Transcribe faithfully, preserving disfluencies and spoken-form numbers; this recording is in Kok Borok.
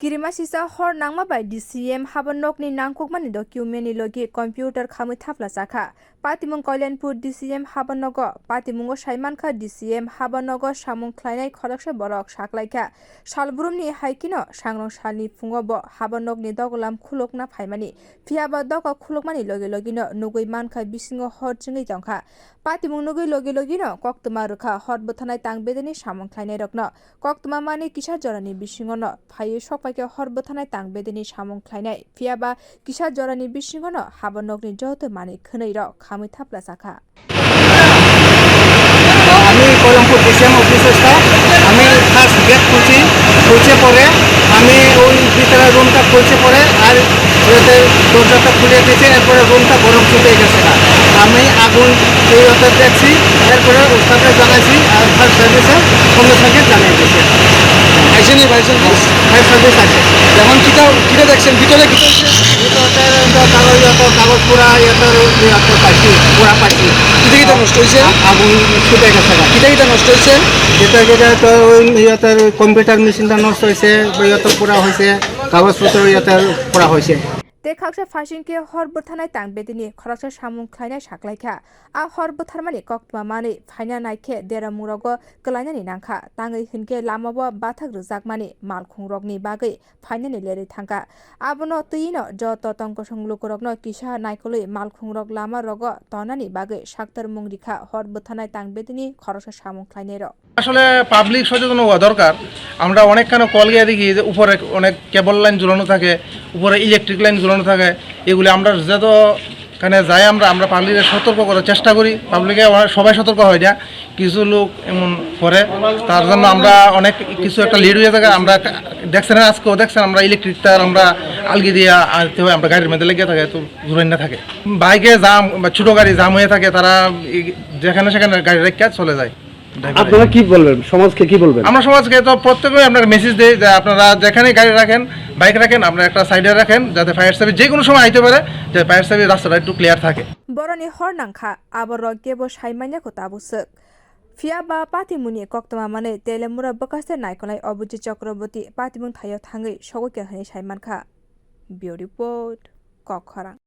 Kirimasisa hor nangma bai D C M haba nokni nangkukmani document ni logi computer khamwi thapla chakha. Patimung Kalyanpur D C M haba nogo patimungo saimankha D C M haba nogo samung khlainai khoroksa borok saklaikha. Salbrumni hai kheno sangrong salni phungo bo haba nokni dogolam khulukna phaimani. Phiyaba dogo khulukmani logi logino nugwi mankha bisingo hor chwngwi tongkha. Patimung nugwi logi logino koktwma rwkha hor bwthanai tang bedeni samung khlainairokno. Koktwma manwi kisa jorani bisingono phaiwi sokpaikha hor bwthanai tang bedeni samung khlainai, phiyaba kisa jorani bisingono haba nokni joto manwi khwnwi rok khamwi thapla chakha. আমি কলমপুর ডিসিএম অফিসে ছিলাম। আমি first gate খুলছি, খুলছে পরে আমি ওই ভিতরে রুমটা খুলছে পরে আর এতে দরজাটা খুলে দিয়েছে, এরপরে রুমটা গরম শুকিয়ে গেছে না। আমি আগুন এই অর্ডার দেখছি, এরপরে স্টাফে জানাইছি আর ফায়ার সার্ভিসে সঙ্গে সঙ্গে জানিয়ে দিয়েছে। আইসেনি ফায়ার সার্ভিস? ফায়ার সার্ভিস আছে। এখন কিতা কিতা দেখছেন ভিতরে, কিতা হচ্ছে? ভিতরে তো কাগজ, এত কাগজ পুরা, এত, এত পাইছি, পুরা পাইছি। কিতা কিতা নষ্ট হয়েছে? আ-, আগুন শুকিয়ে গেছে না। কিতা কিতা নষ্ট হয়েছে? এটা যেটা তো ওই ইয়েতে কম্পিউটার মেশিনটা নষ্ট হয়েছে, ইয়েতে পুরা হয়েছে, কাগজপত্র ইয়েতে পুরা হয়েছে। Tei khaksa phaising khe hor bwthanai tang bedini khoroksa samung khlainai saklaikha. A hor bwtharmani koktwma manwi phaina naikhe deramungrogo kwlainani nangkha, tangwi hinkhe lamao bathak rwjakmani malkhungrokni bagwi phainani lerwi thangkha. Abono twino joto tongkosong lukurokno kisa naikolwi malkhungrok lamarogo tonani bagwi saktarmung rikha hor bwthanai tang bedini khoroksa samung khlainairok. আসলে পাবলিক সচেতন হওয়া দরকার। আমরা অনেকখানে কল গিয়ে দেখি যে উপরে অনেক কেবল লাইন ঝুলানো থাকে, উপরে ইলেকট্রিক লাইন ঝুলানো থাকে। এগুলি আমরা যত খানে যাই আমরা, আমরা পাবলিককে সতর্ক করার চেষ্টা করি। পাবলিকে অনেক, সবাই সতর্ক হয় না, কিছু লোক এমন করে, তার জন্য আমরা অনেক কিছু একটা লেট হয়ে থাকে। আমরা দেখছেন, আজকেও দেখছেন, আমরা ইলেকট্রিক তার আমরা আলগি দিয়ে আনতে হয়, আমরা গাড়ির মধ্যে লেগে থাকে, তো ঝুলাই না থাকে। বাইকে জাম বা ছোট গাড়ি জাম হয়ে থাকে, তারা এই যেখানে সেখানে গাড়ি রেখে চলে যায়। ড্রাইভারে। আপনারা কি বলবেন? সমাজকে কি বলবেন? আমরা সমাজকে তো প্রত্যেকে আমরা মেসেজ দেই যে আপনারা যেখানে গাড়ি রাখেন, বাইক রাখেন, আপনারা একটা সাইডে রাখেন, যাতে ফায়ার সার্ভিস যে কোনো সময় আইতে পারে, যে ফায়ার সার্ভিস রাস্তাটা একটু ক্লিয়ার থাকে। Boroni hor nangkha, aborok kebo sai manya kho tabuk swk. Phiya ba patimungni koktwma manwi Telemura bwkhaste naikolnai Abhijit Chakraborty patimung thaio thangwi sogwi kha hwnwi sai mankha. Bureau Report, Kokkhorang.